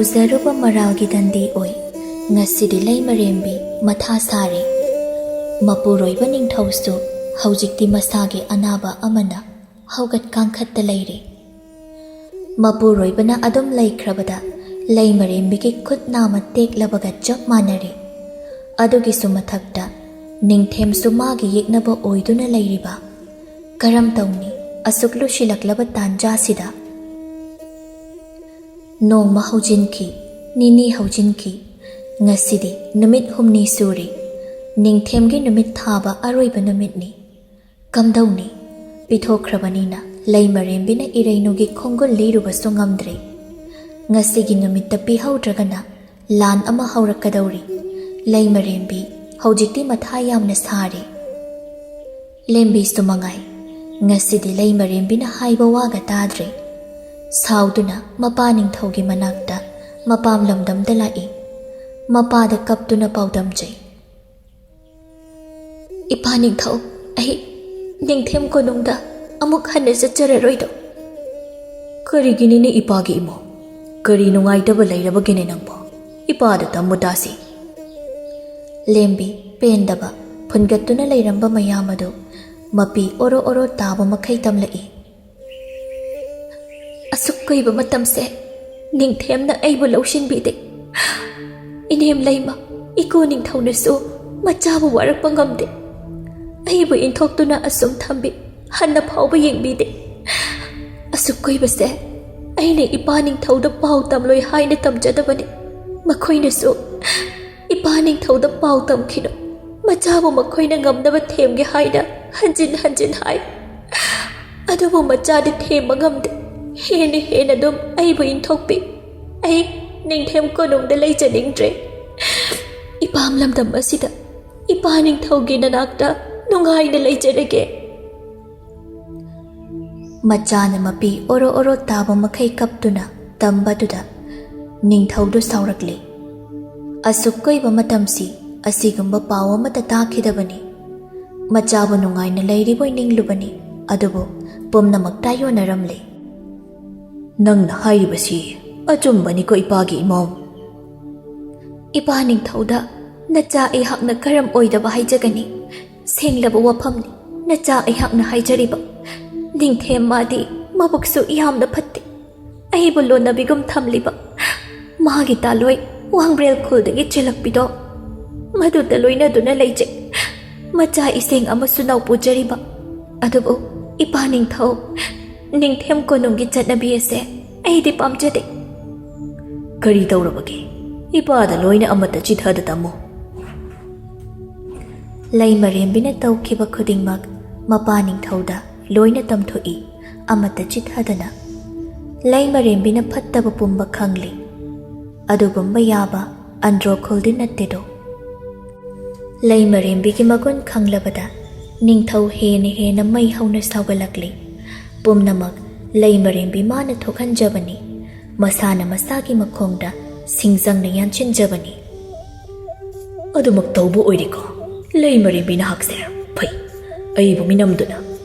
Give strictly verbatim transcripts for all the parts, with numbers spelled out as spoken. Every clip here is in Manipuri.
ꯎꯖꯔꯨꯕ ꯃꯔꯥꯜꯒꯤ ꯗꯟꯗꯤ ꯑꯣꯏ꯫ ꯉꯁꯤꯗꯤ ꯂꯩꯃꯔꯦꯝꯕꯤ ꯃꯊꯥ ꯁꯥꯔꯦ꯫ ꯃꯄꯨꯔꯣꯏꯕ ꯅꯤꯡꯊꯧꯁꯨ ꯍꯧꯖꯤꯛꯇꯤ ꯃꯁꯥꯒꯤ ꯑꯅꯥꯕ ꯑꯃꯅ ꯍꯧꯒꯠ ꯀꯥꯡꯈꯠꯇ ꯂꯩꯔꯦ꯫ ꯃꯄꯨꯔꯣꯏꯕꯅ ꯑꯗꯨꯝ ꯂꯩꯈ꯭ꯔꯕꯗ ꯂꯩꯃꯔꯦꯝꯕꯤꯒꯤ ꯈꯨꯠ ꯅꯥꯝꯃ ꯇꯦꯛꯂꯕꯒ ꯆꯞ ꯃꯥꯟꯅꯔꯦ꯫ ꯑꯗꯨꯒꯤꯁꯨ ꯃꯊꯛꯇ ꯅꯤꯡꯊꯦꯝꯁꯨ ꯃꯥꯒꯤ ꯌꯦꯛꯅꯕ ꯑꯣꯏꯗꯨꯅ ꯂꯩꯔꯤꯕ꯫ ꯀꯔꯝ ꯇꯧꯅꯤ ꯑꯁꯨꯛ ꯂꯨꯁꯤꯜꯂꯛꯂꯕ ꯇꯥꯟꯖꯥꯁꯤꯗ? ꯅꯣꯡꯃ ꯍꯧꯖꯤꯟꯈꯤ, ꯅꯤꯅꯤ ꯍꯧꯖꯤꯟꯈꯤ꯫ ꯉꯁꯤꯗꯤ ꯅꯨꯃꯤꯠ ꯍꯨꯝꯅꯤ ꯁꯨꯔꯦ꯫ ꯅꯤꯡꯊꯦꯝꯒꯤ ꯅꯨꯃꯤꯠ ꯊꯥꯕ ꯑꯔꯣꯏꯕ ꯅꯨꯃꯤꯠꯅꯤ꯫ ꯀꯝꯗꯧꯅꯤ? ꯄꯤꯊꯣꯛꯈ꯭ꯔꯕꯅꯤꯅ ꯂꯩꯃꯔꯦꯝꯕꯤꯅ ꯏꯔꯩꯅꯨꯒꯤ ꯈꯣꯡꯒꯨꯜ ꯂꯤꯔꯨꯕꯁꯨ ꯉꯝꯗ꯭ꯔꯦ꯫ ꯉꯁꯤꯒꯤ ꯅꯨꯃꯤꯠꯇ ꯄꯤꯍꯧꯗ꯭ꯔꯒꯅ ꯂꯥꯟ ꯑꯃ ꯍꯧꯔꯛꯀꯗꯧꯔꯤ꯫ ꯂꯩꯃꯔꯦꯝꯕꯤ ꯍꯧꯖꯤꯛꯇꯤ ꯃꯊꯥ ꯌꯥꯝꯅ ꯁꯥꯔꯦ꯫ ꯂꯦꯝꯕꯤꯁꯨ ꯃꯉꯥꯏ꯫ ꯉꯁꯤꯗꯤ ꯂꯩꯃꯔꯦꯝꯕꯤꯅ ꯍꯥꯏꯕ ꯋꯥꯒ ꯇꯥꯗ꯭ꯔꯦ꯫ ꯁꯥꯎꯗꯨꯅ ꯃꯄꯥ ꯅꯤꯡꯊꯧꯒꯤ ꯃꯅꯥꯛꯇ ꯃꯄꯥꯝ ꯂꯝꯗꯝꯗ ꯂꯥꯛꯏ꯫ ꯃꯄꯥꯗ ꯀꯞꯇꯨꯅ ꯄꯥꯎꯗꯝꯖꯩ꯫ "ꯏꯄꯥ ꯅꯤꯡꯊꯧ, ꯑꯩ ꯅꯤꯡꯊꯦꯝ ꯀꯣꯅꯨꯡꯗ ꯑꯃꯨꯛ ꯍꯟꯅ ꯆꯠꯆꯔꯔꯣꯏꯗꯣ?" "ꯀꯔꯤꯒꯤꯅꯤꯅꯦ ꯏꯄꯥꯒꯤ ꯏꯃꯧ? ꯀꯔꯤ ꯅꯨꯡꯉꯥꯏꯇꯕ ꯂꯩꯔꯕꯒꯦꯅꯦ ꯅꯪꯕꯣ? ꯏꯄꯥꯗ ꯇꯝꯃꯨ ꯇꯥꯁꯤ꯫" ꯂꯦꯝꯕꯤ ꯄꯦꯟꯗꯕ ꯐꯨꯟꯒꯠꯇꯨꯅ ꯂꯩꯔꯝꯕ ꯃꯌꯥꯝ ꯑꯗꯨ ꯃꯄꯤ ꯑꯣꯔꯣ ꯑꯣꯔꯣ ꯇꯥꯕ ꯃꯈꯩ ꯇꯝꯂꯛꯏ꯫ "ꯑꯁꯨꯛ ꯀꯨꯏꯕ ꯃꯇꯝꯁꯦ ꯅꯤꯡꯊꯦꯝꯅ ꯑꯩꯕꯨ ꯂꯧꯁꯤꯟꯕꯤꯗꯦ꯫ ꯏꯅꯦꯝ ꯂꯩꯃ, ꯏꯀꯣ ꯅꯤꯡꯊꯧꯅꯁꯨ ꯃꯆꯥꯕꯨ ꯋꯥꯔꯛꯄ ꯉꯝꯗꯦ꯫ ꯑꯩꯕꯨ ꯏꯟꯊꯣꯛꯇꯨꯅ ꯑꯁꯨꯝ ꯊꯝꯕꯤ, ꯍꯟꯅ ꯐꯥꯎꯕ ꯌꯦꯡꯕꯤꯗꯦ꯫ ꯑꯁꯨꯛ ꯀꯨꯏꯕꯁꯦ ꯑꯩꯅ ꯏꯄꯥ ꯅꯤꯡꯊꯧꯗ ꯄꯥꯎ ꯇꯝꯂꯣꯏ ꯍꯥꯏꯅ ꯇꯝꯖꯗꯕꯅꯤ꯫ ꯃꯈꯣꯏꯅꯁꯨ ꯏꯄꯥ ꯅꯤꯡꯊꯧꯗ ꯄꯥꯎ ꯇꯝꯈꯤꯅꯨ, ꯃꯆꯥꯕꯨ ꯃꯈꯣꯏꯅ ꯉꯝꯅꯕ ꯊꯦꯝꯒꯦ ꯍꯥꯏꯅ ꯍꯟꯖꯤꯟ ꯍꯟꯖꯤꯟ ꯍꯥꯏ꯫ ꯑꯗꯨꯕꯨ ꯃꯆꯥꯗꯤ ꯊꯦꯝꯕ ꯉꯝꯗꯦ꯫ ꯍꯦꯟꯅ ꯍꯦꯟꯅ ꯑꯗꯨꯝ ꯑꯩꯕꯨ ꯏꯟꯊꯣꯛꯄꯤ꯫ ꯑꯩ ꯅꯤꯡꯊꯦꯝ ꯀꯣꯅꯨꯡꯗ ꯂꯩꯖꯅꯤꯡꯗ꯭ꯔꯦ꯫ ꯏꯄꯥꯝ ꯂꯝꯗꯝ ꯑꯁꯤꯗ ꯏꯄꯥ ꯅꯤꯡꯊꯧꯒꯤ ꯅꯅꯥꯛꯇ ꯅꯨꯡꯉꯥꯏꯅ ꯂꯩꯖꯔꯒꯦ꯫" ꯃꯆꯥꯅ ꯃꯄꯤ ꯑꯣꯔꯣ ꯑꯣꯔꯣ ꯇꯥꯕ ꯃꯈꯩ ꯀꯞꯇꯨꯅ ꯇꯝꯕꯗꯨꯗ ꯅꯤꯡꯊꯧꯗꯨ ꯁꯥꯎꯔꯛꯂꯤ꯫ ꯑꯁꯨꯛ ꯀꯨꯏꯕ ꯃꯇꯝꯁꯤ ꯑꯁꯤꯒꯨꯝꯕ ꯄꯥꯎ ꯑꯃꯠꯇ ꯇꯥꯈꯤꯗꯕꯅꯤ꯫ ꯃꯆꯥꯕꯨ ꯅꯨꯡꯉꯥꯏꯅ ꯂꯩꯔꯤꯕꯣꯏ ꯅꯤꯡꯂꯨꯕꯅꯤ, ꯑꯗꯨꯕꯨ ꯄꯨꯝꯅꯃꯛ ꯇꯥꯏꯑꯣꯟꯅꯔꯝꯂꯦ꯫ "ꯅꯪꯅ ꯍꯥꯏꯔꯤꯕꯁꯤ ꯑꯆꯨꯝꯕꯅꯤꯀꯣ ꯏꯄꯥꯒꯤ ꯏꯃꯧ꯫ ꯏꯄꯥ ꯅꯤꯡꯊꯧꯗ ꯅꯆꯥ ꯑꯩꯍꯥꯛꯅ ꯀꯔꯝ ꯑꯣꯏꯗꯕ ꯍꯥꯏꯖꯒꯅꯤ? ꯁꯦꯡꯂꯕ ꯋꯥꯐꯝꯅꯤ ꯅꯆꯥ ꯑꯩꯍꯥꯛꯅ ꯍꯥꯏꯖꯔꯤꯕ꯫ ꯅꯤꯡꯊꯦꯝ ꯃꯥꯗꯤ ꯃꯕꯨꯛꯁꯨ ꯌꯥꯝꯅ ꯐꯠꯇꯦ꯫ ꯑꯩꯕꯨ ꯂꯣꯟꯅꯕꯤꯒꯨꯝ ꯊꯝꯂꯤꯕ ꯃꯥꯒꯤ ꯇꯥꯂꯣꯏ ꯋꯥꯡꯕ꯭ꯔꯦꯜ ꯈꯨꯜꯗꯒꯤ ꯆꯦꯜꯂꯛꯄꯤꯗꯣ, ꯃꯗꯨꯗ ꯂꯣꯏꯅꯗꯨꯅ ꯂꯩꯖꯩ꯫ ꯃꯆꯥ ꯏꯁꯦꯡ ꯑꯃꯁꯨ ꯅꯧꯄꯨꯖꯔꯤꯕ꯫ ꯑꯗꯨꯕꯨ ꯏꯄꯥ ꯅꯤꯡꯊꯧ, ꯅꯤꯡꯊꯦꯝ ꯀꯣꯅꯨꯡꯒꯤ ꯆꯠꯅꯕꯤ ꯑꯁꯦ ꯑꯩꯗꯤ ꯄꯥꯝꯖꯗꯦ꯫ ꯀꯔꯤ ꯇꯧꯔꯕꯒꯦ? ꯏꯄꯥꯗ ꯂꯣꯏꯅ ꯑꯃꯠꯇ ꯆꯤꯊꯗ ꯇꯝꯃꯨ꯫ ꯂꯩꯃꯔꯦꯝꯕꯤꯅ ꯇꯧꯈꯤꯕ ꯈꯨꯗꯤꯡꯃꯛ ꯃꯄꯥ ꯅꯤꯡꯊꯧꯗ ꯂꯣꯏꯅ ꯇꯝꯊꯣꯛꯏ, ꯑꯃꯠꯇ ꯆꯤꯊꯗꯅ꯫ ꯂꯩꯃꯔꯦꯝꯕꯤꯅ ꯐꯠꯇꯕ ꯄꯨꯝꯕ ꯈꯪꯂꯤ꯫ ꯑꯗꯨꯒꯨꯝꯕ ꯌꯥꯕ ꯑꯟꯗ꯭ꯔꯣ ꯈꯨꯜꯗꯤ ꯅꯠꯇꯦꯗꯣ꯫ ꯂꯩꯃꯔꯦꯝꯕꯤꯒꯤ ꯃꯒꯨꯟ ꯈꯪꯂꯕꯗ ꯅꯤꯡꯊꯧ ꯍꯦꯟꯅ ꯍꯦꯟꯅ ꯃꯩ ꯍꯧꯅ ꯁꯥꯎꯒꯠꯂꯛꯂꯤ꯫ ꯄꯨꯝꯅꯃꯛ ꯂꯩꯃꯔꯦꯝꯕꯤ ꯃꯥꯅ ꯊꯣꯛꯍꯟꯖꯕꯅꯤ꯫ ꯃꯁꯥꯅ ꯃꯁꯥꯒꯤ ꯃꯈꯣꯡꯗ ꯁꯤꯡꯖꯪꯅ ꯌꯥꯟꯁꯤꯟꯖꯕꯅꯤ꯫ ꯑꯗꯨꯃꯛ ꯇꯧꯕ ꯑꯣꯏꯔꯦꯀꯣ? ꯂꯩꯃꯔꯦꯝꯕꯤ ꯅꯍꯥꯛꯁꯦ ꯐꯩ꯫ ꯑꯩꯕꯨ ꯃꯤꯅꯝꯗꯨꯅ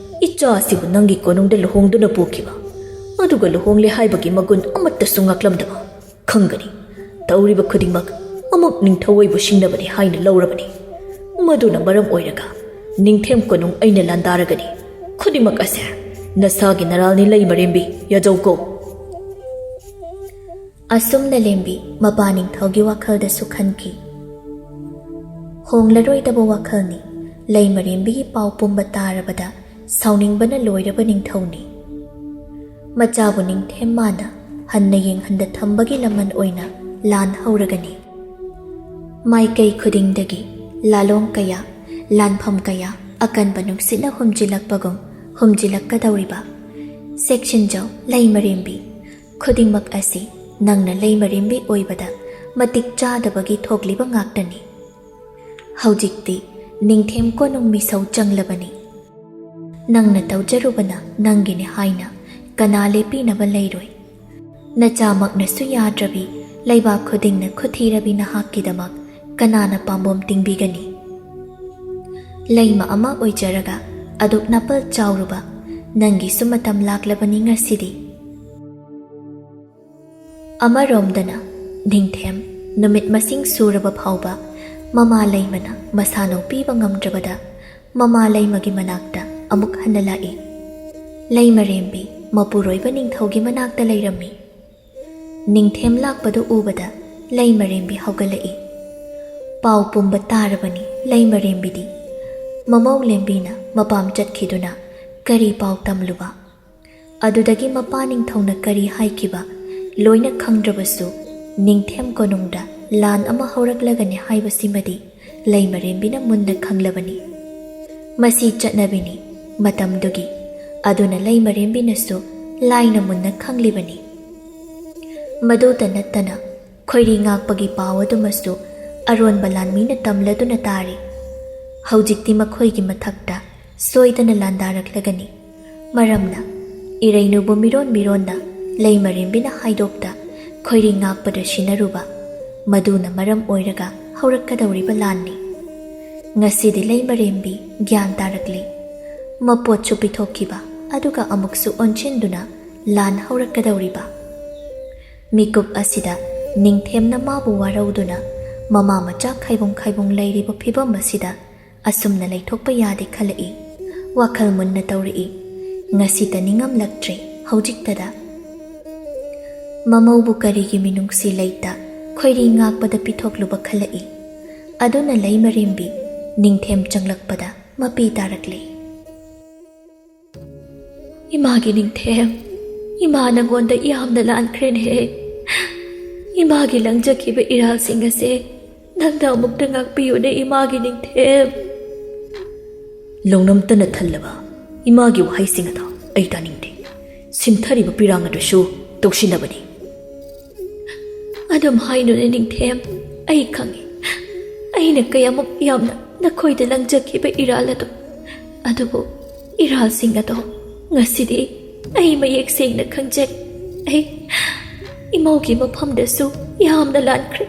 ꯏꯆꯥꯁꯤꯕꯨ ꯅꯪꯒꯤ ꯀꯣꯅꯨꯡꯗ ꯂꯨꯍꯣꯡꯗꯨꯅ ꯄꯨꯈꯤꯕ, ꯑꯗꯨꯒ ꯂꯨꯍꯣꯡꯂꯦ ꯍꯥꯏꯕꯒꯤ ꯃꯒꯨꯟ ꯑꯃꯠꯇꯁꯨ ꯉꯥꯛꯂꯝꯗꯕ꯫ ꯈꯪꯒꯅꯤ, ꯇꯧꯔꯤꯕ ꯈꯨꯗꯤꯡꯃꯛ ꯑꯃꯨꯛ ꯅꯤꯡꯊꯧ ꯑꯣꯏꯕꯨ ꯁꯤꯡꯅꯕꯅꯤ ꯍꯥꯏꯅ ꯂꯧꯔꯕꯅꯤ꯫ ꯃꯗꯨꯅ ꯃꯔꯝ ꯑꯣꯏꯔꯒ ꯅꯤꯡꯊꯦꯝ ꯀꯣꯅꯨꯡ ꯑꯩꯅ ꯂꯥꯟꯗꯥꯔꯒꯅꯤ꯫ ꯈꯨꯗꯤꯡꯃꯛ ꯑꯁꯦ ꯅꯁꯥꯒꯤ ꯅꯔꯥꯜꯅꯤ ꯂꯩꯃꯔꯦꯝꯕꯤ, ꯌꯥꯖꯧꯀꯣ꯫ ꯑꯁꯨꯝꯅ ꯂꯦꯝꯕꯤ ꯃꯄꯥ ꯅꯤꯡꯊꯧꯒꯤ ꯋꯥꯈꯜꯗꯁꯨ ꯈꯟꯈꯤ꯫ ꯍꯣꯡꯂꯔꯣꯏꯗꯕ ꯋꯥꯈꯜꯅꯤ꯫ ꯂꯩꯃꯔꯦꯝꯕꯤꯒꯤ ꯄꯥꯎ ꯄꯨꯝꯕ ꯇꯥꯔꯕꯗ ꯁꯥꯎꯅꯤꯡꯕꯅ ꯂꯣꯏꯔꯕ ꯅꯤꯡꯊꯧꯅꯤ꯫ ꯃꯆꯥꯕꯨ ꯅꯤꯡꯊꯦꯝ ꯃꯥꯅ ꯍꯟꯅ ꯌꯦꯡꯍꯟꯗ ꯊꯝꯕꯒꯤ ꯂꯃꯟ ꯑꯣꯏꯅ ꯂꯥꯟ ꯍꯧꯔꯒꯅꯤ꯫ ꯃꯥꯏꯀꯩ ꯈꯨꯗꯤꯡꯗꯒꯤ ꯂꯥꯂꯣꯡ ꯀꯌꯥ, ꯂꯥꯟꯐꯝ ꯀꯌꯥ ꯑꯀꯟꯕ ꯅꯨꯡꯁꯤꯠꯅ ꯍꯨꯝꯖꯤꯜꯂꯛꯄꯒꯨꯝ ꯍꯨꯝꯖꯤꯜꯂꯛꯀꯗꯧꯔꯤꯕ꯫ ꯆꯦꯛꯁꯤꯟꯖꯧ ꯂꯩꯃꯔꯦꯝꯕꯤ, ꯈꯨꯗꯤꯡꯃꯛ ꯑꯁꯤ ꯅꯪꯅ ꯂꯩꯃꯔꯦꯝꯕꯤ ꯑꯣꯏꯕꯗ ꯃꯇꯤꯛ ꯆꯥꯗꯕꯒꯤ ꯊꯣꯛꯂꯤꯕ ꯉꯥꯛꯇꯅꯤ꯫ ꯍꯧꯖꯤꯛꯇꯤ ꯅꯤꯡꯊꯦꯝ ꯀꯣꯅꯨꯡ ꯃꯤꯁꯧ ꯆꯪꯂꯕꯅꯤ꯫ ꯅꯪꯅ ꯇꯧꯖꯔꯨꯕꯅ ꯅꯪꯒꯤꯅꯤ ꯍꯥꯏꯅ ꯀꯅꯥ ꯂꯦꯞꯄꯤꯅꯕ ꯂꯩꯔꯣꯏ꯫ ꯅꯆꯥꯃꯛꯅꯁꯨ ꯌꯥꯗ꯭ꯔꯕꯤ, ꯂꯩꯕꯥꯛ ꯈꯨꯗꯤꯡꯅ ꯈꯨꯠꯊꯤꯔꯕꯤ ꯅꯍꯥꯛꯀꯤꯗꯃꯛ ꯀꯅꯥꯅ ꯄꯥꯝꯕꯣꯝ ꯇꯤꯡꯕꯤꯒꯅꯤ? ꯂꯩꯃ ꯑꯃ ꯑꯣꯏꯖꯔꯒ ꯑꯗꯨꯛ ꯅꯥꯄꯜ ꯆꯥꯎꯔꯨꯕ ꯅꯪꯒꯤꯁꯨ ꯃꯇꯝ ꯂꯥꯛꯂꯕꯅꯤ ꯉꯁꯤꯗꯤ꯫ ꯑꯃꯔꯣꯝꯗꯅ, ꯅꯤꯡꯊꯦꯝ ꯅꯨꯃꯤꯠ ꯃꯁꯤꯡ ꯁꯨꯔꯕ ꯐꯥꯎꯕ ꯃꯃꯥ ꯂꯩꯃꯅ ꯃꯁꯥꯅꯧ ꯄꯤꯕ ꯉꯝꯗ꯭ꯔꯕꯗ, ꯃꯃꯥ ꯂꯩꯃꯒꯤ ꯃꯅꯥꯛꯇ ꯑꯃꯨꯛ ꯍꯟꯅ ꯂꯥꯛꯏ꯫ ꯂꯩꯃꯔꯦꯝꯕꯤ ꯃꯄꯨꯔꯣꯏꯕ ꯅꯤꯡꯊꯧꯒꯤ ꯃꯅꯥꯛꯇ ꯂꯩꯔꯝꯃꯤ꯫ ꯅꯤꯡꯊꯦꯝ ꯂꯥꯛꯄꯗꯨ ꯎꯕꯗ ꯂꯩꯃꯔꯦꯝꯕꯤ ꯍꯧꯒꯠꯂꯛꯏ꯫ ꯄꯥꯎ ꯄꯨꯝꯕ ꯇꯥꯔꯕꯅꯤ ꯂꯩꯃꯔꯦꯝꯕꯤꯗꯤ꯫ ꯃꯃꯧ ꯂꯦꯝꯕꯤꯅ ꯃꯄꯥꯝ ꯆꯠꯈꯤꯗꯨꯅ ꯀꯔꯤ ꯄꯥꯎ ꯇꯝꯂꯨꯕ? ꯑꯗꯨꯗꯒꯤ ꯃꯄꯥ ꯅꯤꯡꯊꯧꯅ ꯀꯔꯤ ꯍꯥꯏꯈꯤꯕ? ꯂꯣꯏꯅ ꯈꯪꯗ꯭ꯔꯕꯁꯨ, ꯅꯤꯡꯊꯦꯝ ꯀꯣꯅꯨꯡꯗ ꯂꯥꯟ ꯑꯃ ꯍꯧꯔꯛꯂꯒꯅꯤ ꯍꯥꯏꯕꯁꯤꯃꯗꯤ ꯂꯩꯃꯔꯦꯝꯕꯤꯅ ꯃꯨꯟꯅ ꯈꯪꯂꯕꯅꯤ꯫ ꯃꯁꯤ ꯆꯠꯅꯕꯤꯅꯤ ꯃꯇꯝꯗꯨꯒꯤ꯫ ꯑꯗꯨꯅ ꯂꯩꯃꯔꯦꯝꯕꯤꯅꯁꯨ ꯂꯥꯏꯅ ꯃꯨꯟꯅ ꯈꯪꯂꯤꯕꯅꯤ꯫ ꯃꯗꯨꯇ ꯅꯠꯇꯅ, ꯈꯣꯏꯔꯤ ꯉꯥꯛꯄꯒꯤ ꯄꯥꯎ ꯑꯗꯨꯃꯁꯨ ꯑꯔꯣꯟꯕ ꯂꯥꯟꯃꯤꯅ ꯇꯝꯂꯗꯨꯅ ꯇꯥꯔꯤ꯫ ꯍꯧꯖꯤꯛꯇꯤ ꯃꯈꯣꯏꯒꯤ ꯃꯊꯛꯇ ꯁꯣꯏꯗꯅ ꯂꯥꯟꯗꯥꯔꯛꯂꯒꯅꯤ꯫ ꯃꯔꯝꯅ, ꯏꯔꯩꯅꯨꯕꯨ ꯃꯤꯔꯣꯟ ꯃꯤꯔꯣꯟꯅ ꯂꯩꯃꯔꯦꯝꯕꯤꯅ ꯍꯥꯏꯗꯣꯛꯇ ꯈꯣꯏꯔꯤ ꯉꯥꯛꯄꯗ ꯁꯤꯟꯅꯔꯨꯕ, ꯃꯗꯨꯅ ꯃꯔꯝ ꯑꯣꯏꯔꯒ ꯍꯧꯔꯛꯀꯗꯧꯔꯤꯕ ꯂꯥꯟꯅꯤ꯫ ꯉꯁꯤꯗꯤ ꯂꯩꯃꯔꯦꯝꯕꯤ ꯒ꯭ꯌꯥꯟ ꯇꯥꯔꯛꯂꯤ꯫ ꯃꯄꯣꯠꯁꯨ ꯄꯤꯊꯣꯛꯈꯤꯕ, ꯑꯗꯨꯒ ꯑꯃꯨꯛꯁꯨ ꯑꯣꯟꯁꯤꯟꯗꯨꯅ ꯂꯥꯟ ꯍꯧꯔꯛꯀꯗꯧꯔꯤꯕ꯫ ꯃꯤꯀꯨꯞ ꯑꯁꯤꯗ ꯅꯤꯡꯊꯦꯝꯅ ꯃꯥꯕꯨ ꯋꯥꯔꯧꯗꯨꯅ ꯃꯃꯥ ꯃꯆꯥ ꯈꯥꯏꯕꯨꯡ ꯈꯥꯏꯕꯨꯡ ꯂꯩꯔꯤꯕ ꯐꯤꯚꯝ ꯑꯁꯤꯗ ꯑꯁꯨꯝꯅ ꯂꯩꯊꯣꯛꯄ ꯌꯥꯗꯦ ꯈꯜꯂꯛꯏ꯫ ꯋꯥꯈꯜ ꯃꯨꯟꯅ ꯇꯧꯔꯛꯏ꯫ ꯉꯁꯤꯇ ꯅꯤꯡꯉꯝꯂꯛꯇ꯭ꯔꯦ ꯍꯧꯖꯤꯛꯇꯗ꯫ ꯃꯃꯧꯕꯨ ꯀꯔꯤꯒꯤ ꯃꯤꯅꯨꯡꯁꯤ ꯂꯩꯇ ꯈꯣꯏꯔꯤ ꯉꯥꯛꯄꯗ ꯄꯤꯊꯣꯛꯂꯨꯕ ꯈꯜꯂꯛꯏ꯫ ꯑꯗꯨꯅ ꯂꯩꯃꯔꯦꯝꯕꯤ ꯅꯤꯡꯊꯦꯝ ꯆꯪꯂꯛꯄꯗ ꯃꯄꯤ ꯇꯥꯔꯛꯂꯤ꯫ "ꯏꯃꯥꯒꯤ ꯅꯤꯡꯊꯦꯝ, ꯏꯃꯥ ꯅꯪꯉꯣꯟꯗ ꯌꯥꯝꯅ ꯂꯥꯟꯈ꯭ꯔꯦꯅꯦ꯫ ꯏꯃꯥꯒꯤ ꯂꯪꯖꯈꯤꯕ ꯏꯔꯥꯜꯁꯤꯡ ꯑꯁꯦ ꯅꯪꯅ ꯑꯃꯨꯛꯇ ꯉꯥꯛꯄꯤꯌꯨꯅꯦ, ꯏꯃꯥꯒꯤ ꯅꯤꯡꯊꯦꯝ꯫" ꯂꯧꯅꯝꯇꯅ ꯊꯜꯂꯕ ꯏꯃꯥꯒꯤ ꯋꯥꯍꯩꯁꯤꯡ ꯑꯗꯣ ꯑꯩ ꯇꯥꯅꯤꯡꯗꯦ꯫ ꯁꯤꯟꯊꯔꯤꯕ ꯄꯤꯔꯥꯡ ꯑꯗꯨꯁꯨ ꯇꯧꯁꯤꯟꯅꯕꯅꯤ꯫ "ꯑꯗꯨꯝ ꯍꯥꯏꯅꯨꯅꯦ ꯅꯤꯡꯊꯦꯝ, ꯑꯩ ꯈꯪꯏ꯫ ꯑꯩꯅ ꯀꯌꯥꯃꯨꯛ ꯌꯥꯝꯅ ꯅꯈꯣꯏꯗ ꯂꯪꯖꯈꯤꯕ ꯏꯔꯥꯜ ꯑꯗꯣ꯫ ꯑꯗꯨꯕꯨ ꯏꯔꯥꯜꯁꯤꯡ ꯑꯗꯣ ꯉꯁꯤꯗꯤ ꯑꯩ ꯃꯌꯦꯛ ꯁꯦꯡꯅ ꯈꯪꯖꯩ꯫ ꯑꯩ ꯏꯃꯧꯒꯤ ꯃꯐꯝꯗꯁꯨ ꯌꯥꯝꯅ ꯂꯥꯟꯈ꯭ꯔꯦ꯫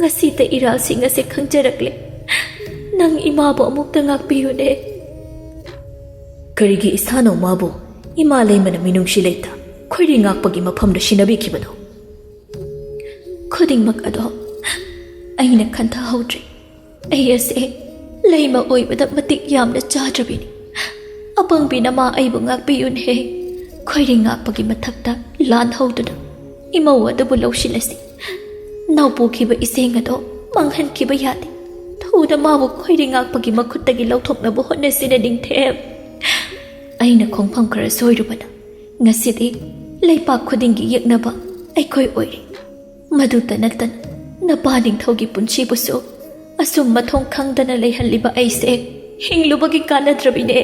ꯉꯁꯤꯗ ꯏꯔꯥꯜꯁꯤꯡ ꯑꯁꯦ ꯈꯪꯖꯔꯛꯂꯦ꯫ ꯅꯪ ꯏꯃꯥꯕꯨ ꯑꯃꯨꯛꯇ ꯉꯥꯛꯄꯤꯌꯨꯅꯦ꯫" "ꯀꯔꯤꯒꯤ ꯏꯁꯥꯅꯧ ꯃꯥꯕꯨ ꯏꯃꯥ ꯂꯩꯃꯅ ꯃꯤꯅꯨꯡꯁꯤ ꯂꯩꯇ ꯈꯣꯏꯔꯤ ꯉꯥꯛꯄꯒꯤ ꯃꯐꯝꯗ ꯁꯤꯟꯅꯕꯤꯈꯤꯕꯅꯣ?" ꯈꯨꯗꯤꯡꯃꯛ ꯑꯗꯣ ꯑꯩꯅ ꯈꯟꯊꯍꯧꯗ꯭ꯔꯦ꯫ ꯑꯩ ꯑꯁꯦ ꯂꯩꯃ ꯑꯣꯏꯕꯗ ꯃꯇꯤꯛ ꯌꯥꯝꯅ ꯆꯥꯗ꯭ꯔꯕꯤꯅꯤ꯫ ꯑꯄꯪꯕꯤ ꯅꯃꯥ ꯑꯩꯕꯨ ꯉꯥꯛꯄꯤꯌꯨꯅꯍꯦ꯫ ꯈꯣꯏꯔꯤ ꯉꯥꯛꯄꯒꯤ ꯃꯊꯛꯇ ꯂꯥꯟ ꯍꯧꯗꯨꯅ ꯏꯃꯧ ꯑꯗꯨꯕꯨ ꯂꯧꯁꯤꯜꯂꯁꯤ꯫ ꯅꯥꯎꯄꯣꯛꯈꯤꯕ ꯏꯆꯦꯡ ꯑꯗꯣ ꯃꯥꯡꯍꯟꯈꯤꯕ ꯌꯥꯗꯦ꯫ ꯊꯨꯅ ꯃꯥꯕꯨ ꯈꯣꯏꯔꯤ ꯉꯥꯛꯄꯒꯤ ꯃꯈꯨꯠꯇꯒꯤ ꯂꯧꯊꯣꯛꯅꯕ ꯍꯣꯠꯅꯁꯤꯅꯦ ꯅꯤꯡꯊꯦꯝ꯫ ꯑꯩꯅ ꯈꯣꯡꯐꯝ ꯈꯔ ꯁꯣꯏꯔꯨꯕꯅ ꯉꯁꯤꯗꯤ ꯂꯩꯄꯥꯛ ꯈꯨꯗꯤꯡꯒꯤ ꯌꯦꯛꯅꯕ ꯑꯩꯈꯣꯏ ꯑꯣꯏꯔꯦ꯫ ꯃꯗꯨꯇ ꯅꯠꯇꯅ ꯅꯄꯥ ꯅꯤꯡꯊꯧꯒꯤ ꯄꯨꯟꯁꯤꯕꯨꯁꯨ ꯑꯁꯨꯝ ꯃꯊꯣꯡ ꯈꯪꯗꯅ ꯂꯩꯍꯜꯂꯤꯕ ꯑꯩꯁꯦ ꯍꯤꯡꯂꯨꯕꯒꯤ ꯀꯥꯟꯅꯗ꯭ꯔꯕꯤꯅꯦ꯫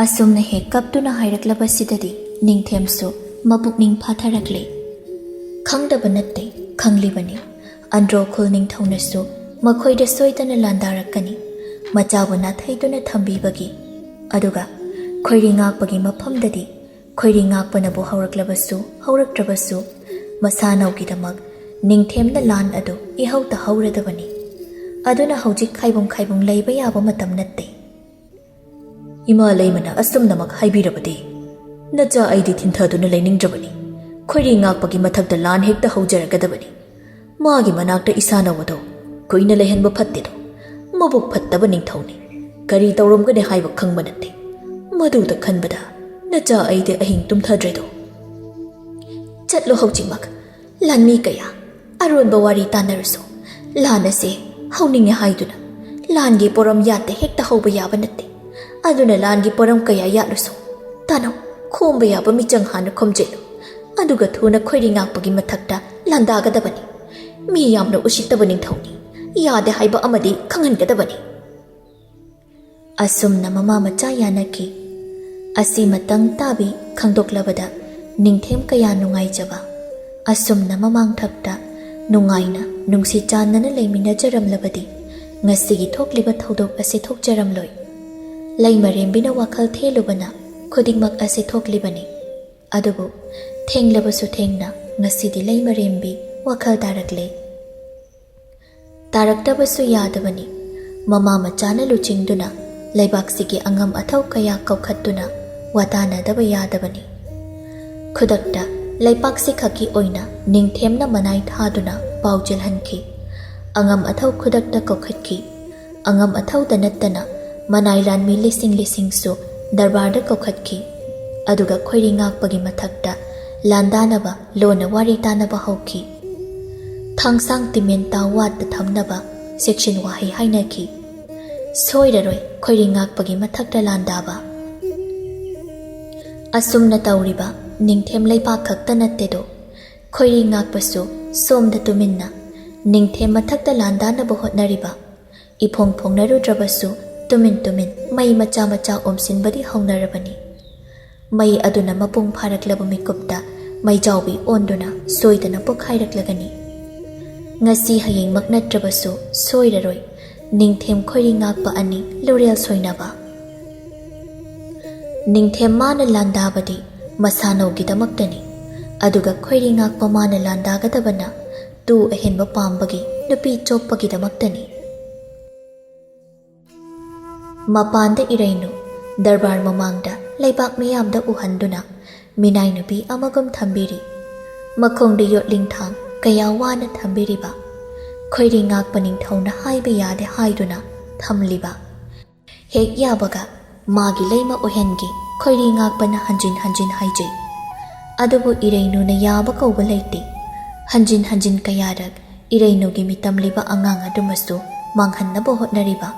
ꯑꯁꯨꯝꯅ ꯍꯦꯛ ꯀꯞꯇꯨꯅ ꯍꯥꯏꯔꯛꯂꯕꯁꯤꯗꯗꯤ ꯅꯤꯡꯊꯦꯝꯁꯨ ꯃꯄꯨꯛꯅꯤꯡ ꯐꯥꯊꯔꯛꯂꯦ꯫ ꯈꯪꯗꯕ ꯅꯠꯇꯦ, ꯈꯪꯂꯤꯕꯅꯤ꯫ ꯑꯟꯗ꯭ꯔꯣ ꯈꯨꯜ ꯅꯤꯡꯊꯧꯅꯁꯨ ꯃꯈꯣꯏꯗ ꯁꯣꯏꯗꯅ ꯂꯥꯟꯗꯥꯔꯛꯀꯅꯤ, ꯃꯆꯥꯕꯨ ꯅꯥꯊꯩꯗꯨꯅ ꯊꯝꯕꯤꯕꯒꯤ꯫ ꯑꯗꯨꯒ ꯈꯣꯏꯔꯤ ꯉꯥꯛꯄꯒꯤ ꯃꯐꯝꯗꯗꯤ ꯈꯣꯏꯔꯤ ꯉꯥꯛꯄꯅꯕꯨ ꯍꯧꯔꯛꯂꯕꯁꯨ ꯍꯧꯔꯛꯇ꯭ꯔꯕꯁꯨ, ꯃꯁꯥꯅꯧꯒꯤꯗꯃꯛ ꯅꯤꯡꯊꯦꯝꯅ ꯂꯥꯟ ꯑꯗꯨ ꯏꯍꯧ ꯇꯍꯧꯔꯗꯕꯅꯤ꯫ ꯑꯗꯨꯅ ꯍꯧꯖꯤꯛ ꯈꯥꯏꯕꯨꯡ ꯈꯥꯏꯕꯨꯡ ꯂꯩꯕ ꯌꯥꯕ ꯃꯇꯝ ꯅꯠꯇꯦ꯫ ꯏꯃꯥ ꯂꯩꯃꯅ ꯑꯁꯨꯝꯅꯃꯛ ꯍꯥꯏꯕꯤꯔꯕꯗꯤ ꯅꯆꯥ ꯑꯩꯗꯤ ꯊꯤꯟꯊꯗꯨꯅ ꯂꯩꯅꯤꯡꯗ꯭ꯔꯕꯅꯤ꯫ ꯈꯣꯏꯔꯤ ꯉꯥꯛꯄꯒꯤ ꯃꯊꯛꯇ ꯂꯥꯟ ꯍꯦꯛꯇ ꯍꯧꯖꯔꯒꯗꯕꯅꯤ꯫ ꯃꯥꯒꯤ ꯃꯅꯥꯛꯇ ꯏꯁꯥꯅꯧ ꯑꯗꯣ ꯀꯨꯏꯅ ꯂꯩꯍꯟꯕ ꯐꯠꯇꯦꯗꯣ꯫ ꯃꯕꯨꯛ ꯐꯠꯇꯕ ꯅꯤꯡꯊꯧꯅꯤ꯫ ꯀꯔꯤ ꯇꯧꯔꯝꯒꯅꯤ ꯍꯥꯏꯕ ꯈꯪꯕ ꯅꯠꯇꯦ꯫ ꯃꯗꯨꯗ ꯈꯟꯕꯗ ꯅꯆꯥ ꯑꯩꯗꯤ ꯑꯍꯤꯡ ꯇꯨꯝꯊꯗ꯭ꯔꯦꯗꯣ꯫ ꯆꯠꯂꯣ ꯍꯧꯖꯤꯛꯃꯛ꯫ ꯂꯥꯟꯃꯤ ꯀꯌꯥ ꯑꯔꯣꯟꯕ ꯋꯥꯔꯤ ꯇꯥꯟꯅꯔꯁꯨ ꯂꯥꯟ ꯑꯁꯦ ꯍꯧꯅꯤꯡꯉꯦ ꯍꯥꯏꯗꯨꯅ ꯂꯥꯟꯒꯤ ꯄꯣꯔꯝ ꯌꯥꯠꯇ ꯍꯦꯛꯇ ꯍꯧꯕ ꯌꯥꯕ ꯅꯠꯇꯦ꯫ ꯑꯗꯨꯅ ꯂꯥꯟꯒꯤ ꯄꯣꯔꯝ ꯀꯌꯥ ꯌꯥꯠꯂꯨꯁꯨ, ꯇꯥꯅꯧ, ꯈꯣꯝꯕ ꯌꯥꯕ ꯃꯤꯆꯪ ꯍꯥꯟꯅ ꯈꯣꯝꯖꯤꯜꯂꯨ꯫ ꯑꯗꯨꯒ ꯊꯨꯅ ꯈꯣꯏꯔꯤ ꯉꯥꯛꯄꯒꯤ ꯃꯊꯛꯇ ꯂꯥꯟꯗꯥꯒꯗꯕꯅꯤ꯫ ꯃꯤ ꯌꯥꯝꯅ ꯎꯁꯤꯠꯇꯕ ꯅꯤꯡꯊꯧꯅꯤ꯫ ꯌꯥꯗꯦ ꯍꯥꯏꯕ ꯑꯃꯗꯤ ꯈꯪꯍꯟꯒꯗꯕꯅꯤ꯫ ꯑꯁꯨꯝꯅ ꯃꯃꯥ ꯃꯆꯥ ꯌꯥꯅꯈꯤ꯫ ꯑꯁꯤꯃꯇꯪ ꯇꯥꯕꯤ ꯈꯪꯗꯣꯛꯂꯕꯗ ꯅꯤꯡꯊꯦꯝ ꯀꯌꯥ ꯅꯨꯡꯉꯥꯏꯖꯕ꯫ ꯑꯁꯨꯝꯅ ꯃꯃꯥꯡꯊꯛꯇ ꯅꯨꯡꯉꯥꯏꯅ ꯅꯨꯡꯁꯤ ꯆꯥꯟꯅꯅ ꯂꯩꯃꯤꯟꯅꯖꯔꯝꯂꯕꯗꯤ ꯉꯁꯤꯒꯤ ꯊꯣꯛꯂꯤꯕ ꯊꯧꯗꯣꯛ ꯑꯁꯤ ꯊꯣꯛꯆꯔꯝꯂꯣꯏ꯫ ꯂꯩꯃꯔꯦꯝꯕꯤꯅ ꯋꯥꯈꯜ ꯊꯦꯜꯂꯨꯕꯅ ꯈꯨꯗꯤꯡꯃꯛ ꯑꯁꯤ ꯊꯣꯛꯂꯤꯕꯅꯤ꯫ ꯑꯗꯨꯕꯨ ꯊꯦꯡꯂꯕꯁꯨ ꯊꯦꯡꯅ ꯉꯁꯤꯗꯤ ꯂꯩꯃꯔꯦꯝꯕꯤ ꯋꯥꯈꯜ ꯇꯥꯔꯛꯂꯦ꯫ ꯇꯥꯔꯛꯇꯕꯁꯨ ꯌꯥꯗꯕꯅꯤ꯫ ꯃꯃꯥ ꯃꯆꯥꯅ ꯂꯨꯆꯤꯡꯗꯨꯅ ꯂꯩꯕꯥꯛꯁꯤꯒꯤ ꯑꯉꯝ ꯑꯊꯧ ꯀꯌꯥ ꯀꯧꯈꯠꯇꯨꯅ ꯋꯥꯇꯥꯅꯗꯕ ꯌꯥꯗꯕꯅꯤ꯫ ꯈꯨꯗꯛꯇ ꯂꯩꯄꯥꯛꯁꯤ ꯈꯛꯀꯤ ꯑꯣꯏꯅ ꯅꯤꯡꯊꯦꯝꯅ ꯃꯅꯥꯏ ꯊꯥꯗꯨꯅ ꯄꯥꯎ ꯆꯦꯜꯍꯟꯈꯤ꯫ ꯑꯉꯝ ꯑꯊꯧ ꯈꯨꯗꯛꯇ ꯀꯧꯈꯠꯈꯤ꯫ ꯑꯉꯝ ꯑꯊꯧꯗ ꯅꯠꯇꯅ ꯃꯅꯥꯏ ꯂꯥꯟꯃꯤ ꯂꯤꯁꯤꯡ ꯂꯤꯁꯤꯡꯁꯨ ꯗꯔꯕꯥꯔꯗ ꯀꯧꯈꯠꯈꯤ꯫ ꯑꯗꯨꯒ ꯈꯣꯏꯔꯤ ꯉꯥꯛꯄꯒꯤ ꯃꯊꯛꯇ ꯂꯥꯟꯗꯥꯅꯕ ꯂꯣꯟꯅ ꯋꯥꯔꯤ ꯇꯥꯅꯕ ꯍꯧꯈꯤ꯫ ꯊꯥꯡꯁꯥꯡ ꯇꯤꯃꯦꯟ ꯇꯥꯎ ꯋꯥꯠꯇ ꯊꯝꯅꯕ ꯆꯦꯛꯁꯤꯟ ꯋꯥꯍꯩ ꯍꯥꯏꯅꯈꯤ꯫ ꯁꯣꯏꯔꯔꯣꯏ ꯈꯣꯏꯔꯤ ꯉꯥꯛꯄꯒꯤ ꯃꯊꯛꯇ ꯂꯥꯟꯗꯥꯕ꯫ ꯑꯁꯨꯝꯅ ꯇꯧꯔꯤꯕ ꯅꯤꯡꯊꯦꯝ ꯂꯩꯄꯥꯛ ꯈꯛꯇ ꯅꯠꯇꯦꯗꯣ, ꯈꯣꯏꯔꯤ ꯉꯥꯛꯄꯁꯨ ꯁꯣꯝꯗ ꯇꯨꯃꯤꯟꯅ ꯅꯤꯡꯊꯦꯝ ꯃꯊꯛꯇ ꯂꯥꯟꯗꯥꯅꯕ ꯍꯣꯠꯅꯔꯤꯕ, ꯏꯐꯣꯡ ꯐꯣꯡꯅꯔꯨꯗ꯭ꯔꯕꯁꯨ ꯇꯨꯃꯤꯟ ꯇꯨꯃꯤꯟ ꯃꯩ ꯃꯆꯥ ꯃꯆꯥ ꯑꯣꯝꯁꯤꯟꯕꯗꯤ ꯍꯧꯅꯔꯕꯅꯤ꯫ ꯃꯩ ꯑꯗꯨꯅ ꯃꯄꯨꯡ ꯐꯥꯔꯛꯂꯕ ꯃꯤꯀꯨꯞꯇ ꯃꯩꯖꯥꯎꯕꯤ ꯑꯣꯟꯗꯨꯅ ꯁꯣꯏꯗꯅ ꯄꯣꯈꯥꯏꯔꯛꯂꯒꯅꯤ꯫ ꯉꯁꯤ ꯍꯌꯦꯡꯃꯛ ꯅꯠꯇ꯭ꯔꯕꯁꯨ ꯁꯣꯏꯔꯔꯣꯏ ꯅꯤꯡꯊꯦꯝ ꯈꯣꯏꯔꯤ ꯉꯥꯛꯄ ꯑꯅꯤ ꯂꯨꯔꯦꯜ ꯁꯣꯏꯅꯕ꯫ ꯅꯤꯡꯊꯦꯝ ꯃꯥꯅ ꯂꯥꯟꯗꯥꯕꯗꯤ ꯃꯁꯥꯅꯧꯒꯤꯗꯃꯛꯇꯅꯤ, ꯑꯗꯨꯒ ꯈꯣꯏꯔꯤ ꯉꯥꯛꯄ ꯃꯥꯅ ꯂꯥꯟꯗꯥꯒꯗꯕꯅ ꯇꯨ ꯑꯍꯦꯟꯕ ꯄꯥꯝꯕꯒꯤ ꯅꯨꯄꯤ ꯆꯣꯞꯄꯒꯤꯗꯃꯛꯇꯅꯤ꯫ ꯃꯄꯥꯟꯗ ꯏꯔꯩꯅꯨ ꯗꯔꯕꯥꯔ ꯃꯃꯥꯡꯗ ꯂꯩꯕꯥꯛ ꯃꯤꯌꯥꯝꯗ ꯎꯍꯟꯗꯨꯅ ꯃꯤꯅꯥꯏ ꯅꯨꯄꯤ ꯑꯃꯒꯨꯝ ꯊꯝꯕꯤꯔꯤ꯫ ꯃꯈꯣꯡꯗ ꯌꯣꯠꯂꯤꯡꯊꯥꯡ ꯀꯌꯥ ꯋꯥꯅ ꯊꯝꯕꯤꯔꯤꯕ, ꯈꯣꯏꯔꯤ ꯉꯥꯛꯄ ꯅꯤꯡꯊꯧꯅ ꯍꯥꯏꯕ ꯌꯥꯗꯦ ꯍꯥꯏꯗꯨꯅ ꯊꯝꯂꯤꯕ꯫ ꯍꯦꯛ ꯌꯥꯕꯒ ꯃꯥꯒꯤ ꯂꯩꯃ ꯑꯣꯏꯍꯟꯒꯦ ꯈꯣꯏꯔꯤ ꯉꯥꯛꯄꯅ ꯍꯟꯖꯤꯟ ꯍꯟꯖꯤꯟ ꯍꯥꯏꯖꯩ꯫ ꯑꯗꯨꯕꯨ ꯏꯔꯩꯅꯨꯅ ꯌꯥꯕ ꯀꯧꯕ ꯂꯩꯇꯦ꯫ ꯍꯟꯖꯤꯟ ꯍꯟꯖꯤꯟ ꯀꯌꯥꯔꯛ ꯏꯔꯩꯅꯨꯒꯤ ꯃꯤꯇꯝꯂꯤꯕ ꯑꯉꯥꯡ ꯑꯗꯨꯃꯁꯨ ꯃꯥꯡꯍꯟꯅꯕ ꯍꯣꯠꯅꯔꯤꯕ꯫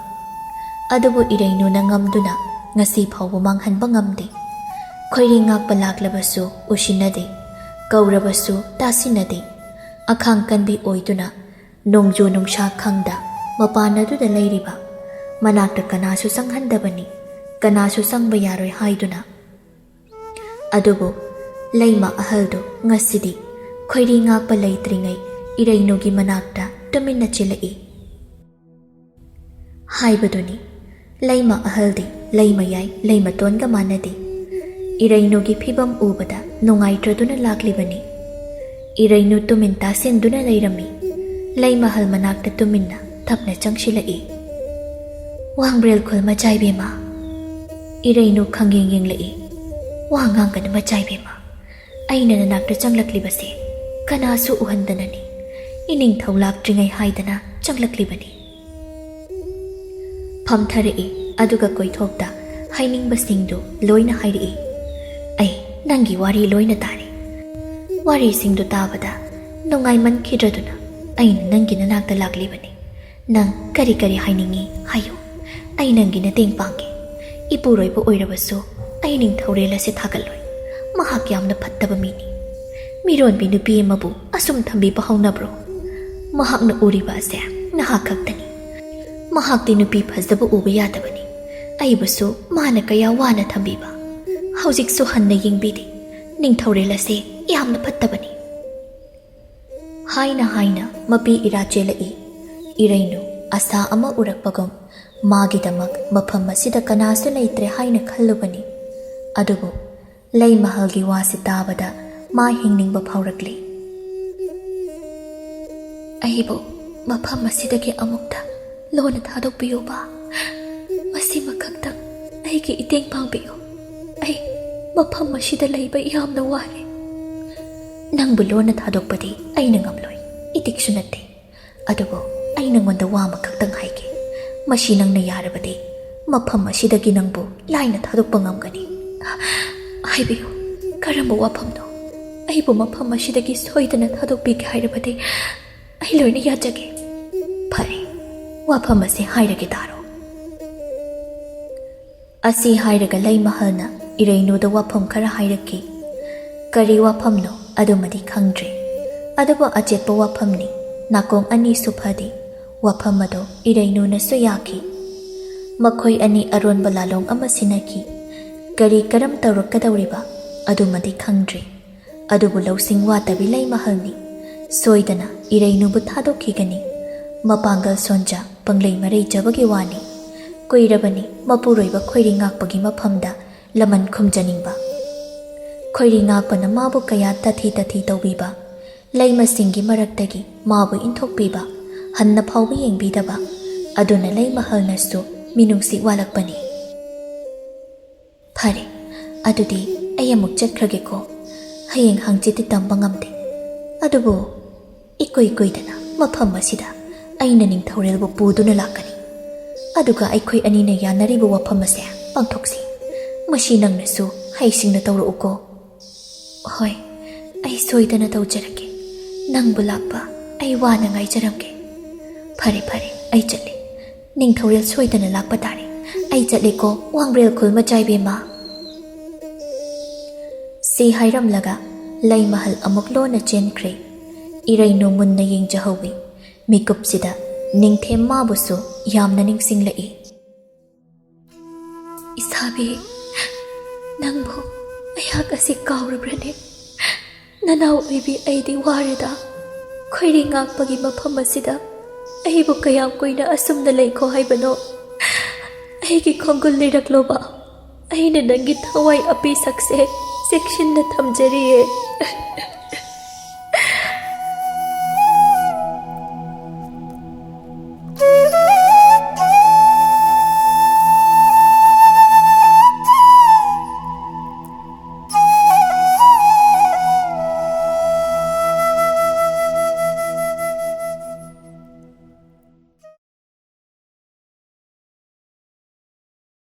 ꯑꯗꯨꯕꯨ ꯏꯔꯩꯅꯨꯅ ꯉꯝꯗꯨꯅ ꯉꯁꯤ ꯐꯥꯎꯕ ꯃꯥꯡꯍꯟꯕ ꯉꯝꯗꯦ꯫ ꯈꯣꯏꯔꯤ ꯉꯥꯛꯄ ꯂꯥꯛꯂꯕꯁꯨ ꯎꯁꯤꯟꯅꯗꯦ, ꯀꯧꯔꯕꯁꯨ ꯇꯥꯁꯤꯟꯅꯗꯦ꯫ ꯑꯈꯥꯡ ꯀꯟꯕꯤ ꯑꯣꯏꯗꯨꯅ ꯅꯣꯡꯖꯨ ꯅꯨꯡꯁꯥ ꯈꯪꯗ ꯃꯄꯥꯟ ꯑꯗꯨꯗ ꯂꯩꯔꯤꯕ, ꯃꯅꯥꯛꯇ ꯀꯅꯥꯁꯨ ꯆꯪꯍꯟꯗꯕꯅꯤ, ꯀꯅꯥꯁꯨ ꯆꯪꯕ ꯌꯥꯔꯣꯏ ꯍꯥꯏꯗꯨꯅ꯫ ꯑꯗꯨꯕꯨ ꯂꯩꯃ ꯑꯍꯜꯗꯨ ꯉꯁꯤꯗꯤ ꯈꯣꯏꯔꯤ ꯉꯥꯛꯄ ꯂꯩꯇ꯭ꯔꯤꯉꯩ ꯏꯔꯩꯅꯨꯒꯤ ꯃꯅꯥꯛꯇ ꯇꯨꯃꯤꯟꯅ ꯆꯦꯜꯂꯛꯏ꯫ ꯍꯥꯏꯕꯗꯨꯅꯤ, ꯂꯩꯃ ꯑꯍꯜꯗꯤ ꯂꯩꯃꯌꯥꯏ ꯂꯩꯃꯇꯣꯟꯒ ꯃꯥꯟꯅꯗꯦ꯫ ꯏꯔꯩꯅꯨꯒꯤ ꯐꯤꯕꯝ ꯎꯕꯗ ꯅꯨꯡꯉꯥꯏꯇ꯭ꯔꯗꯨꯅ ꯂꯥꯛꯂꯤꯕꯅꯤ꯫ ꯏꯔꯩꯅꯨ ꯇꯨꯃꯤꯟ ꯇꯥꯁꯤꯟꯗꯨꯅ ꯂꯩꯔꯝꯃꯤ꯫ ꯂꯩꯃꯍꯜ ꯃꯅꯥꯛꯇ ꯇꯨꯃꯤꯟꯅ ꯇꯞꯅ ꯆꯪꯁꯤꯜꯂꯛꯏ꯫ "ꯋꯥꯡꯕ꯭ꯔꯦꯜ ꯈꯨꯜ ꯃꯆꯥꯏꯕꯦꯝꯃ!" ꯏꯔꯩꯅꯨ ꯈꯪꯌꯦꯡ ꯌꯦꯡꯂꯛꯏ꯫ "ꯋꯥ ꯉꯥꯡꯒꯅꯨ ꯃꯆꯥꯏꯕꯦꯝꯃ, ꯑꯩꯅ ꯅꯅꯥꯛꯇ ꯆꯪꯂꯛꯂꯤꯕꯁꯦ ꯀꯅꯥꯁꯨ ꯎꯍꯟꯗꯅꯅꯤ, ꯏꯅꯤꯡꯊꯧ ꯂꯥꯛꯇ꯭ꯔꯤꯉꯩ ꯍꯥꯏꯗꯅ ꯆꯪꯂꯛꯂꯤꯕꯅꯤ꯫ ꯐꯝꯊꯔꯛꯏ, ꯑꯗꯨꯒ ꯀꯣꯏꯊꯣꯛꯇ ꯍꯥꯏꯅꯤꯡꯕꯁꯤꯡꯗꯨ ꯂꯣꯏꯅ ꯍꯥꯏꯔꯛꯏ꯫ ꯑꯩ ꯅꯪꯒꯤ ꯋꯥꯔꯤ ꯂꯣꯏꯅ ꯇꯥꯔꯦ꯫ ꯋꯥꯔꯤꯁꯤꯡꯗꯨ ꯇꯥꯕꯗ ꯅꯨꯡꯉꯥꯏꯃꯟꯈꯤꯗ꯭ꯔꯗꯨꯅ ꯑꯩꯅ ꯅꯪꯒꯤ ꯅꯅꯥꯛꯇ ꯂꯥꯛꯂꯤꯕꯅꯤ꯫ ꯅꯪ ꯀꯔꯤ ꯀꯔꯤ ꯍꯥꯏꯅꯤꯡꯏ ꯍꯥꯏꯌꯨ, ꯑꯩ ꯅꯪꯒꯤ ꯃꯇꯦꯡ ꯄꯥꯡꯒꯦ꯫ ꯏꯄꯨꯔꯣꯏꯕ ꯑꯣꯏꯔꯕꯁꯨ ꯑꯩ ꯅꯤꯡꯊꯧꯔꯦꯜ ꯑꯁꯦ ꯊꯥꯒꯠꯂꯣꯏ꯫ ꯃꯍꯥꯛ ꯌꯥꯝꯅ ꯐꯠꯇꯕ ꯃꯤꯅꯤ꯫ ꯃꯤꯔꯣꯟꯕꯤ ꯅꯨꯄꯤ ꯑꯃꯕꯨ ꯑꯁꯨꯝ ꯊꯝꯕꯤꯕ ꯍꯧꯅꯕ꯭ꯔꯣ? ꯃꯍꯥꯛꯅ ꯎꯔꯤꯕ ꯑꯁꯦ ꯅꯍꯥꯛ ꯈꯛꯇꯅꯤ꯫ ꯃꯍꯥꯛꯇꯤ ꯅꯨꯄꯤ ꯐꯖꯕ ꯎꯕ ꯌꯥꯗꯕꯅꯤ꯫ ꯑꯩꯕꯨꯁꯨ ꯃꯥꯅ ꯀꯌꯥ ꯋꯥꯅ ꯊꯝꯕꯤꯕ꯫ ꯍꯧꯖꯤꯛꯁꯨ ꯍꯟꯅ ꯌꯦꯡꯕꯤꯗꯦ꯫ ꯅꯤꯡꯊꯧꯔꯦꯜ ꯑꯁꯦ ꯌꯥꯝꯅ ꯐꯠꯇꯕꯅꯤ꯫ ꯍꯥꯏꯅ ꯍꯥꯏꯅ ꯃꯄꯤ ꯏꯔꯥ ꯆꯦꯜꯂꯛꯏ꯫ ꯏꯔꯩꯅꯨ ꯑꯁꯥ ꯑꯃ ꯎꯔꯛꯄꯒꯨꯝ ꯃꯥꯒꯤꯗꯃꯛ ꯃꯐꯝ ꯑꯁꯤꯗ ꯀꯅꯥꯁꯨ ꯂꯩꯇ꯭ꯔꯦ ꯍꯥꯏꯅ ꯈꯜꯂꯨꯕꯅꯤ꯫ ꯑꯗꯨꯕꯨ ꯂꯩꯃꯍꯜꯒꯤ ꯋꯥꯁꯤ ꯇꯥꯕꯗ ꯃꯥ ꯍꯤꯡꯅꯤꯡꯕ ꯐꯥꯎꯔꯛꯂꯤ꯫ ꯑꯩꯕꯨ ꯃꯐꯝ ꯑꯁꯤꯗꯒꯤ ꯑꯃꯨꯛꯇ ꯂꯣꯟꯅ ꯊꯥꯗꯣꯛꯄꯤꯌꯨꯕ꯫ ꯃꯁꯤꯃꯈꯛꯇꯪ ꯑꯩꯒꯤ ꯏꯇꯦꯡ ꯄꯥꯡꯕꯤꯌꯨ꯫ ꯑꯩ ꯃꯐꯝ ꯑꯁꯤꯗ ꯂꯩꯕ ꯌꯥꯝꯅ ꯋꯥꯔꯦ꯫ ꯅꯪꯕꯨ ꯂꯣꯟꯅ ꯊꯥꯗꯣꯛꯄꯗꯤ ꯑꯩꯅ ꯉꯝꯂꯣꯏ, ꯏꯇꯤꯛꯁꯨ ꯅꯠꯇꯦ꯫ ꯑꯗꯨꯕꯨ ꯑꯩ ꯅꯉꯣꯟꯗ ꯋꯥ ꯑꯃꯈꯛꯇꯪ ꯍꯥꯏꯒꯦ꯫ ꯃꯁꯤ ꯅꯪꯅ ꯌꯥꯔꯕꯗꯤ ꯃꯐꯝ ꯑꯁꯤꯗꯒꯤ ꯅꯪꯕꯨ ꯂꯥꯏꯅ ꯊꯥꯗꯣꯛꯄ ꯉꯝꯒꯅꯤ꯫ ꯍꯥꯏꯕꯤꯌꯨ, ꯀꯔꯝꯕ ꯋꯥꯐꯝꯅꯣ? ꯑꯩꯕꯨ ꯃꯐꯝ ꯑꯁꯤꯗꯒꯤ ꯁꯣꯏꯗꯅ ꯊꯥꯗꯣꯛꯄꯤꯒꯦ ꯍꯥꯏꯔꯕꯗꯤ ꯑꯩ ꯂꯣꯏꯅ ꯌꯥꯖꯒꯦ꯫ ꯐꯔꯦ, ꯋꯥꯐꯝ ꯑꯁꯤ ꯍꯥꯏꯔꯒꯦ ꯇꯥꯔꯣ꯫ ꯑꯁꯤ ꯍꯥꯏꯔꯒ ꯂꯩꯃꯍꯜꯅ ꯏꯔꯩꯅꯨꯗ ꯋꯥꯐꯝ ꯈꯔ ꯍꯥꯏꯔꯛꯈꯤ꯫ ꯀꯔꯤ ꯋꯥꯐꯝꯅꯣ ꯑꯗꯨꯃꯗꯤ ꯈꯪꯗ꯭ꯔꯦ꯫ ꯑꯗꯨꯕꯨ ꯑꯆꯦꯠꯄ ꯋꯥꯐꯝꯅꯤ꯫ ꯅꯥꯀꯣꯡ ꯑꯅꯤꯁꯨ ꯐꯗꯦ꯫ ꯋꯥꯐꯝ ꯑꯗꯨ ꯏꯔꯩꯅꯨꯅꯁꯨ ꯌꯥꯈꯤ꯫ ꯃꯈꯣꯏ ꯑꯅꯤ ꯑꯔꯣꯟꯕ ꯂꯥꯂꯣꯡ ꯑꯃ ꯁꯤꯟꯅꯈꯤ꯫ ꯀꯔꯤ ꯀꯔꯝ ꯇꯧꯔꯛꯀꯗꯧꯔꯤꯕ ꯑꯗꯨꯃꯗꯤ ꯈꯪꯗ꯭ꯔꯦ꯫ ꯑꯗꯨꯕꯨ ꯂꯧꯁꯤꯡ ꯋꯥꯠꯇꯕꯤ ꯂꯩꯃꯍꯜꯅꯤ꯫ ꯁꯣꯏꯗꯅ ꯏꯔꯩꯅꯨꯕꯨ ꯊꯥꯗꯣꯛꯈꯤꯒꯅꯤ꯫ ꯃꯄꯥꯡꯒꯜ ꯁꯣꯟꯖ, ꯄꯪꯂꯩ ꯃꯔꯩꯖꯕꯒꯤ ꯋꯥꯅꯤ꯫ ꯀꯨꯏꯔꯕꯅꯤ ꯃꯄꯨꯔꯣꯏꯕ ꯈꯣꯏꯔꯤ ꯉꯥꯛꯄꯒꯤ ꯃꯐꯝꯗ ꯂꯃꯟ ꯈꯨꯝꯖꯅꯤꯡꯕ꯫ ꯈꯣꯏꯔꯤ ꯉꯥꯛꯄꯅ ꯃꯥꯕꯨ ꯀꯌꯥ ꯇꯊꯤ ꯇꯊꯤ ꯇꯧꯕꯤꯕ, ꯂꯩꯃꯁꯤꯡꯒꯤ ꯃꯔꯛꯇꯒꯤ ꯃꯥꯕꯨ ꯏꯟꯊꯣꯛꯄꯤꯕ, ꯍꯟꯅ ꯐꯥꯎꯕ ꯌꯦꯡꯕꯤꯗꯕ, ꯑꯗꯨꯅ ꯂꯩꯃꯍꯜꯅꯁꯨ ꯃꯤꯅꯨꯡꯁꯤ ꯋꯥꯠꯂꯛꯄꯅꯤ꯫ ꯐꯔꯦ, ꯑꯗꯨꯗꯤ ꯑꯩ ꯑꯃꯨꯛ ꯆꯠꯈ꯭ꯔꯒꯦꯀꯣ꯫ ꯍꯌꯦꯡ ꯍꯪꯆꯤꯠꯇꯤ ꯇꯝꯕ ꯉꯝꯗꯦ꯫ ꯑꯗꯨꯕꯨ ꯏꯀꯨꯏ ꯀꯨꯏꯗꯅ ꯃꯐꯝ ꯑꯁꯤꯗ ꯑꯩꯅ ꯅꯤꯡꯊꯧꯔꯦꯜꯕꯨ ꯄꯨꯗꯨꯅ ꯂꯥꯛꯀꯅꯤ꯫ ꯑꯗꯨꯒ ꯑꯩꯈꯣꯏ ꯑꯅꯤꯅ ꯌꯥꯅꯔꯤꯕ ꯋꯥꯐꯝ ꯑꯁꯦ ꯄꯥꯡꯊꯣꯛꯁꯤ꯫ ꯃꯁꯤ ꯅꯪꯅꯁꯨ ꯍꯩꯁꯤꯡꯅ ꯇꯧꯔꯛꯎꯀꯣ꯫ ꯍꯣꯏ, ꯑꯩ ꯁꯣꯏꯗꯅ ꯇꯧꯖꯔꯛꯀꯦ꯫ ꯅꯪꯕꯨ ꯂꯥꯛꯄ ꯑꯩ ꯋꯥꯅ ꯉꯥꯏꯖꯔꯝꯒꯦ꯫ ꯐꯔꯦ, ꯐꯔꯦ, ꯑꯩ ꯆꯠꯂꯦ꯫ ꯅꯤꯡꯊꯧꯔꯦꯜ ꯁꯣꯏꯗꯅ ꯂꯥꯛꯄ ꯇꯥꯔꯦ꯫ ꯑꯩ ꯆꯠꯂꯦꯀꯣ, ꯋꯥꯡꯕ꯭ꯔꯦꯜ ꯈꯨꯜ ꯃꯆꯥ ꯏꯕꯦꯝꯃ꯫ ꯁꯤ ꯍꯥꯏꯔꯝꯂꯒ ꯂꯩꯃꯍꯜ ꯑꯃꯨꯛ ꯂꯣꯟꯅ ꯆꯦꯟꯈ꯭ꯔꯦ꯫ ꯏꯔꯩꯅꯨ ꯃꯨꯟꯅ ꯌꯦꯡꯖꯍꯧꯏ꯫ ꯃꯤꯀꯨꯞꯁꯤꯗ ꯅꯤꯡꯊꯦꯝ ꯃꯥꯕꯨꯁꯨ ꯌꯥꯝꯅ ꯅꯤꯡꯁꯤꯡꯂꯛꯏ꯫ ꯏꯁꯥꯕꯤ, ꯅꯪꯕꯨ ꯑꯩꯍꯥꯛ ꯑꯁꯤ ꯀꯥꯎꯔꯕ꯭ꯔꯅꯦ? ꯅꯅꯥꯎ ꯑꯣꯏꯕꯤ, ꯑꯩꯗꯤ ꯋꯥꯔꯦꯗ꯫ ꯈꯣꯏꯔꯤ ꯉꯥꯛꯄꯒꯤ ꯃꯐꯝ ꯑꯁꯤꯗ ꯑꯩꯕꯨ ꯀꯌꯥꯝ ꯀꯨꯏꯅ ꯑꯁꯨꯝꯅ ꯂꯩꯈꯣ ꯍꯥꯏꯕꯅꯣ? ꯑꯩꯒꯤ ꯈꯣꯡꯒꯨꯜ ꯂꯤꯔꯛꯂꯣꯕ꯫ ꯑꯩꯅ ꯅꯪꯒꯤ ꯊꯋꯥꯏ ꯑꯄꯤ ꯁꯛꯁꯦ ꯆꯦꯛꯁꯤꯟꯅ ꯊꯝꯖꯔꯤꯌꯦ꯫